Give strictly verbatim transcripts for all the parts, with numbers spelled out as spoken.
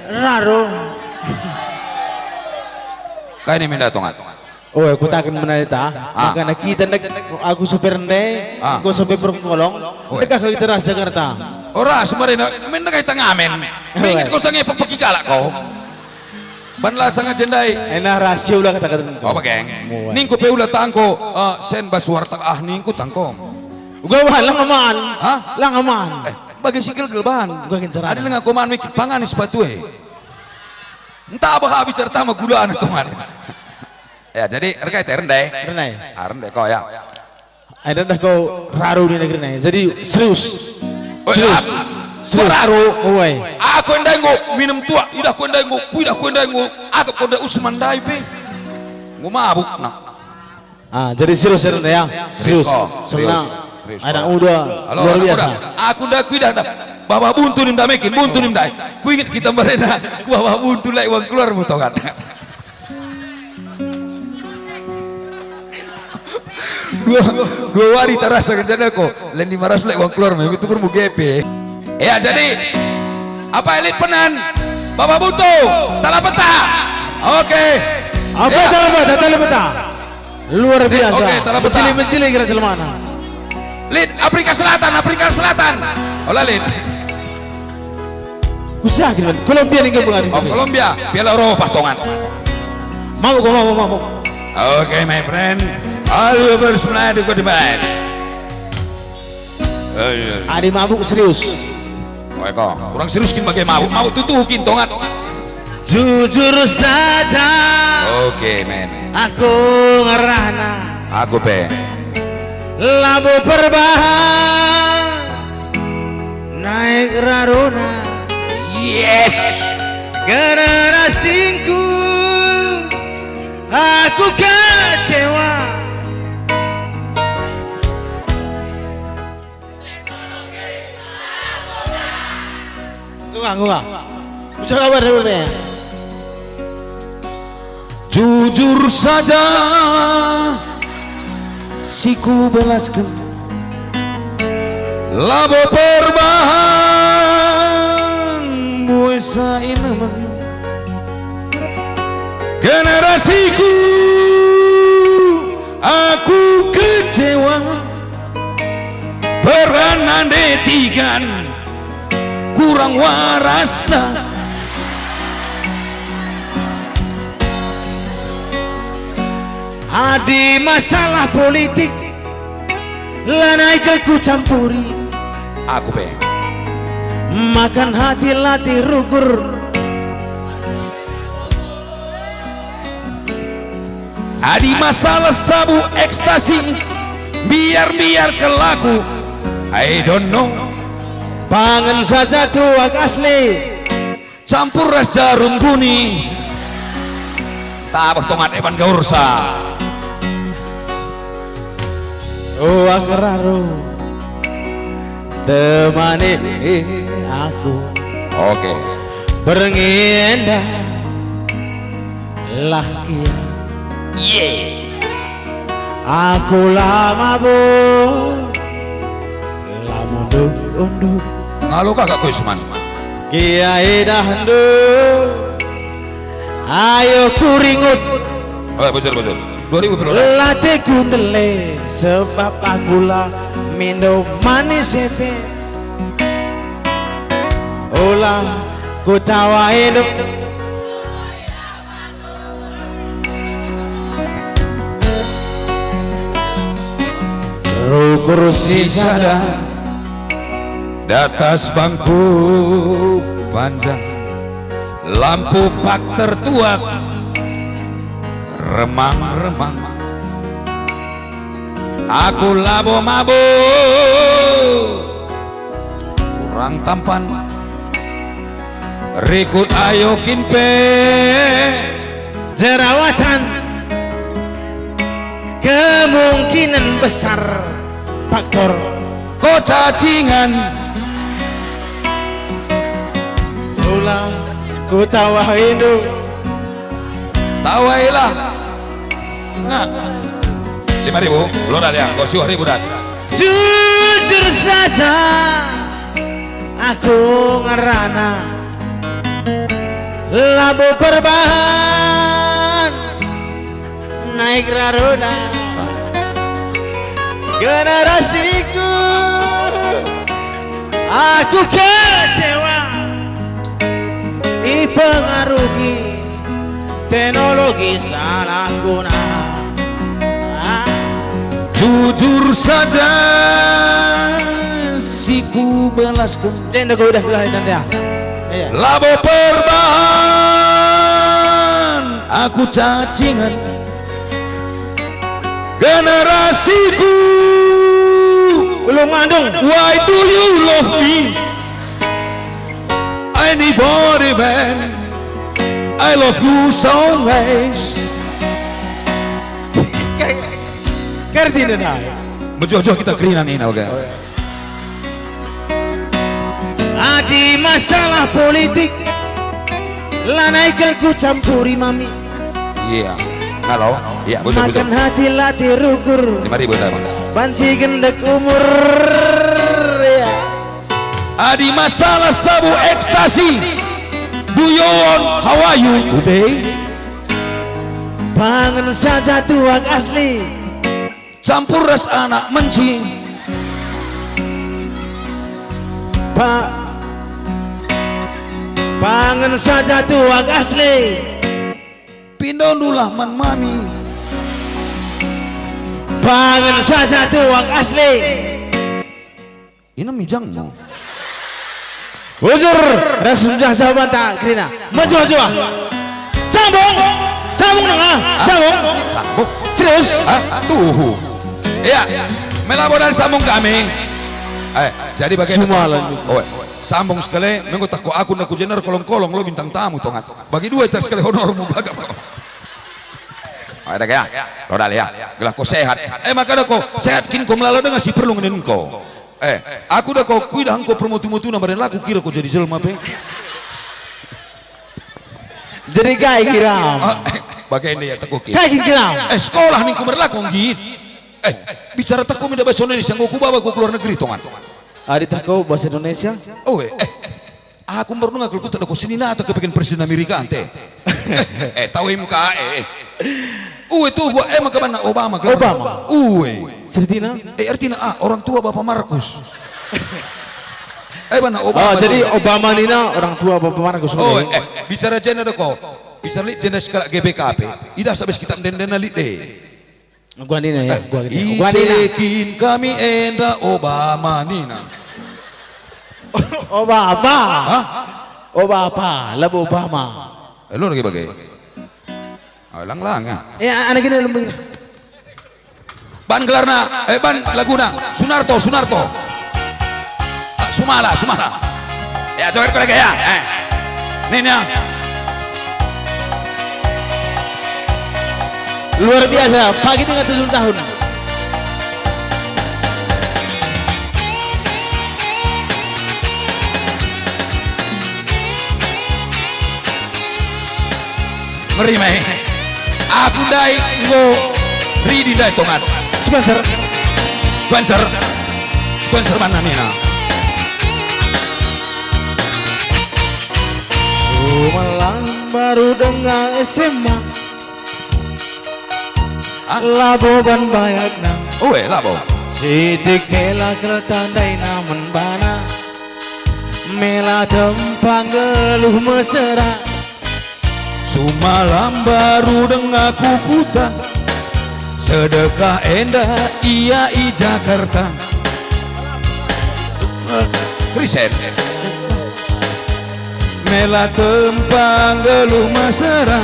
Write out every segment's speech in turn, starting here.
Raro. Kai ni minda tongan? Oh, aku takkan menai ta. Ah. Makana kita nek aku sopir ndai, ah, engko sopir perkolong, oh, dekah kita ras Jakarta. Ora, semarina, men kai tangamen. Oi. Inget ko sange pepeki kalak ko. Ban la sanga jendai. Ena rahasia ulah kata-kata. Oh, bageng. Muat. Ningku pe ulah tangko, eh, sen bas warteg ah ningku tangko. Uga wah, lang aman. Hah? Lang aman. Eh, bagi si gelgel ban. Uga kin serana. Ada lenga koman mik pangan sepatu e. Entah apa habis terutama gula anak teman. Ya, jadi rega te rendai. Rendai. Ah, rendai kau ya. Ai, ndah kau raru ni negeri nai. Jadi serius. Oi, serius. Aku, serius. Raru. Oi. Aku ndai enggo minem tuak, idah ku ndai enggo, kuidah ku ndai enggo, aku ku ndai Usman ndai pe. Enggo mabuk, nah. Ah, jadi serius ya, Renda, ya? Serius. Serius kok. Senang. Serius. Serius kok. Anak muda, halo, luar biasa. Anak muda. Aku ndai kuidah ndai. Baba buntu nim ndai mekin, buntu nim ndai. Kuinget kita merena, ku baba buntu lai uang keluar mu tongan. Dua, dua wari tarasa kerjana ko. Lain lima ratus lek uang keluar, mami tukur mu gepe. Ya, jadi, apa elit penan? Baba Buto, Tala Peta. Oke. Apa ya. Tala Peta, Tala Peta? Luar biasa. Oke, Tala Peta. Mencili-mencili kira jelemana. Lit, Afrika Selatan, Afrika Selatan. Ola, Lit. Kusakin, man. Kolombia ning gabungan. Oh, Kolombia. Piala Eropa, tongan. Mabuk, mabuk, mabuk. Oke, my friend. All viewers, mulai di goodbye. Eh, iya. Adi mabuk serius. Oh, eko. Kurang serius kin bage mabuk. Mabuk tutu kin, tongan. Jujur saja. Oke, men. Aku ngerana. Aku pe. Labo perbahan. Naik raruna. Yes. Generasingku, aku kecewa. Ngulang, ngulang. Ucap kabar dulu nih. Jujur saja si kubelasken, labo perbahan buesa inemen. Generasiku, aku kecewa, peran nande tigan kurang warasna. Adi masalah politik, lanai kal kucampuri. Aku pe. Makan hati latih rugur. Adi masalah sabu ekstasi, biar-biar kal aku, I don't know. Pangan saja tuak asli. Campur ras jarum guni. Tabeh tongan eban gaursa. Uang raru temani aku. Oke. Berngi enda lah kia. Ye. Aku la mabuk, la munduk-unduk. Ngalo kagak Kusman? Kia idahndu, ayo kuringut. Oh, bujur, bujur. Dua ribu puluh. Lateku ndele, sebab aku la mindo manis epe. Ola kutawa hidup. Rukur si sada, datas bangku panjang, lampu pak tertuak, remang-remang. Aku labo mabuk, kurang tampan. Rikut ayo kin pe jerawatan. Kemungkinan besar faktor ko cacingan. Ulang ku tawa indu. Tawailah. Nah. Lima ribu, belum ada yang, kau siwah ribu dan. Jujur saja, aku ngerana. Labo perbahan naik raroda generasiku, aku kecewa ipengaruhi teknologi salah guna. Jujur saja si kubelasken. Jenda ku udah kelahi dan dia. Iya. Labo perbahan aku cacingen generasiku. Belum mandung. Why do you love me? Anybody man, I love you so much. Ngerti nda? Mejuah-juah kita kerina nina, oke. Adi masalah politik, lanai kal kucampuri mami. Iya. Halo. Iya, betul, betul. Makan hati latih rukur. Lima ribu dah, Bang. Banci gendek umur. Iya. Adi masalah sabu ekstasi, do you want how are you today? Bangen saja tuak asli. Campur ras anak menci. Pa-, bangen saja tuak asli. Pindondulah man mami. Bangen saja tuak asli. Inem mijangmu. Bujur, ras mejah jawabanta kerina. Mejuah-juah. Sambung. Sambung nengah. Hah? Sambung. Sambung. Serius? Hah? Tuhu. Iya. Melabo dan sambung kami. Eh, jadi bagaimana? Sumalan. Oh, sambung sekali. Mengko tako aku nak ku jener kolong-kolong lo bintang tamu tongat. Bagi dua tak sekali honormu bagap. Oh, ada ya? Roda ya. Gelah ko sehat. Eh, maka ada ko sehat kin ko melala dengan si perlu ngenin ko. Eh, aku dah ko kuidah engko permutu-mutuna, badan laku kira ko jadi jelma pe. Jadi kai kira? Ah, eh, bagaimana ya, teko ki? Kai kira? Eh, sekolah ning ku merlaku nggit. Eh, bicara teko minda bahasa Indonesia, enggo ku baba ku luar negeri, tongan. Adi teko bahasa Indonesia? Oh, eh, eh. Aku mbaru denga kal kuta dako senina atau kepeken Presiden Amerika ante. Eh, eh, tau M K, eh. Ue tuhu, eh, maka banna Obama, kal. Obama. Ue. Sertina? Eh, artina, ah, orang tua Bapak Markus. Eh, banna Obama. Oh, jadi Obama nina orang tua Bapak Markus. Oh, eh, bicara jenda dako. Bicara lit jenda sekalak G B K P. Idah sabes kitab enden-enden lit deh. Gua nina ya, eh, gua nina. Ise kin kami enda Obama nina. Obama. Hah? Obama, labo Obama. Eh, lo lagi bage. Oh, lang-lang ya. Ya, anak ini lembut. Ban gelarna, eh, ban laguna, Sunarto, Sunarto. Ah, Sumala, Sumala. Ya, joget kolega ya. Eh. Nih, nih, ya. Luar biasa, pagi tengah tujuh tahun. Ngeri mai. Aku ndai enggo ridi ndai tongat. Sponsor. Sponsor. Sponsor mana nina? Sumalam baru denga S M A. Ah? Labo ban bayakna. Ue, labo. Sitik mela kerta ndai namen bana. Mela tempa nggeluh mesera. Sumalam baru denga ku kuta, sedekah enda ia i Jakarta. Risen. Mela tempa nggeluh mesera.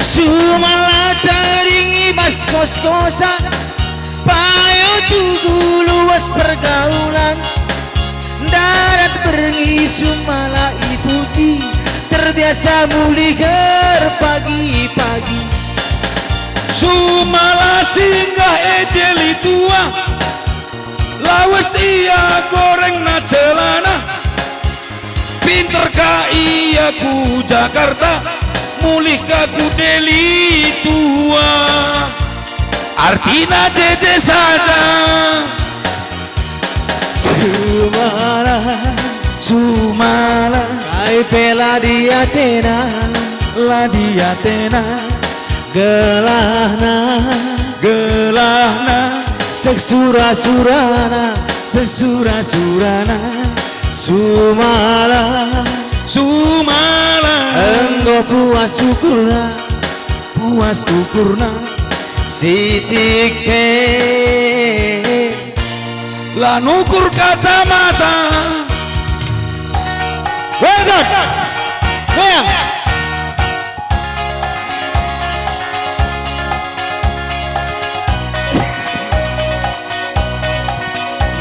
Sumala teringi bas kos-kosan. Payo tugu luas pergaulan, darat berngi Sumala ipuji, terbiasa mulih ger pagi-pagi. Sumala singgah e Deli Tua, lawes ia gorengna celana. Pinter ka ia ku Jakarta, mulih ka ku Deli Tua. Artina jeje saja. Sumala, Sumala. Kai Pe la diatena, la diatena, gelahna, gelahna, seh sura-surana, seh sura-surana, sumala, sumala, enggo puas ukurna, puas ukurna, sitik pe. La nukur kacamata. Wenzat. Goyang.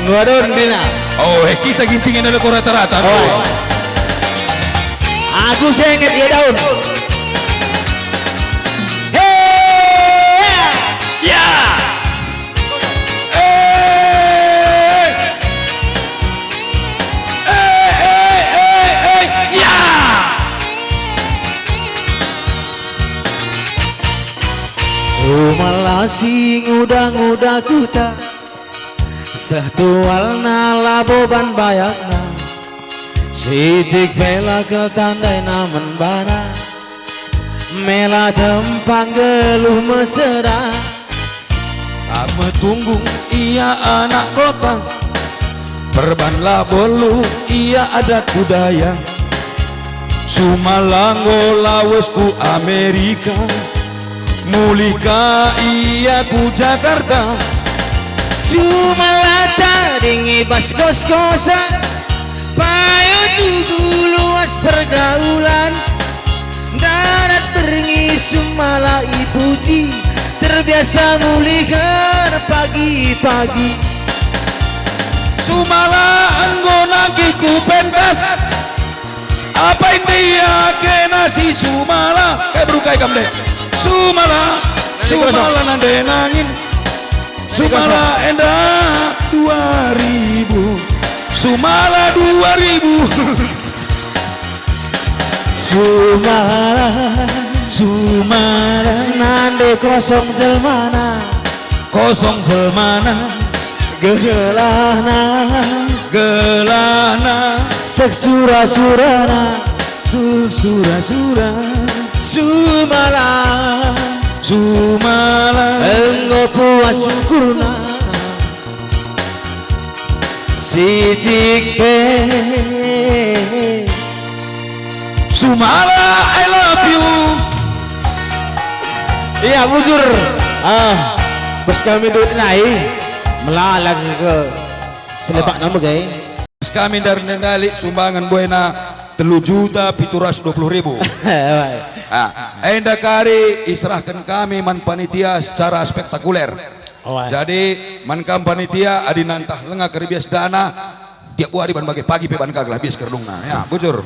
Ngadon dina. Oh, eh, kita gintingin ada ko rata-rata. Oh. Aku senget ya daun. Hei! Ya! Eh! Eh, eh, eh, eh, ya! Sumala si nguda-nguda kuta, seh tualna labo ban bayakna, sitik pe la kal tandaina man bana. Mela tempa nggeluh mesera. Ame tunggung ia anak kota, perban labo luh ia adat budaya. Sumala enggo lawes ku Amerika, mulih ka ia ku Jakarta. Sumala tading i bas kos-kosan, payo tugu luas pergaulan. Darat berngi Sumala ipuji, terbiasa mulih pagi-pagi. Sumala enggo nangkih ku pentas. Apa india kena si Sumala? Kai berukai kam deh. Sumala, Sumala nande nangin. Sumala enda dua ribu. Sumala dua ribu. Sumala, Sumala nande kosong jelmana. Kosong jelmana. Gelahna. Gelahna. Seh sura-surana. Seh sura-sura. Sumala. Sumala. Enggo puas ukurna. Sitik pe. Sumala, I love you. Iya, bujur. Ah, bas kami duit nai. Melala ke selepak nama, gai? Bas kami ndai ndai sumbangan buena telu juta pitu ratus dua puluh ribu. Ah, enda kari iserahken kami man panitia secara spektakuler. Oh, ai. Jadi, man kam panitia, adi nantah lenga kerbias dana, tiap wari ban bage pagi pe ban ka gelah bias kerdungna. Ya, bujur.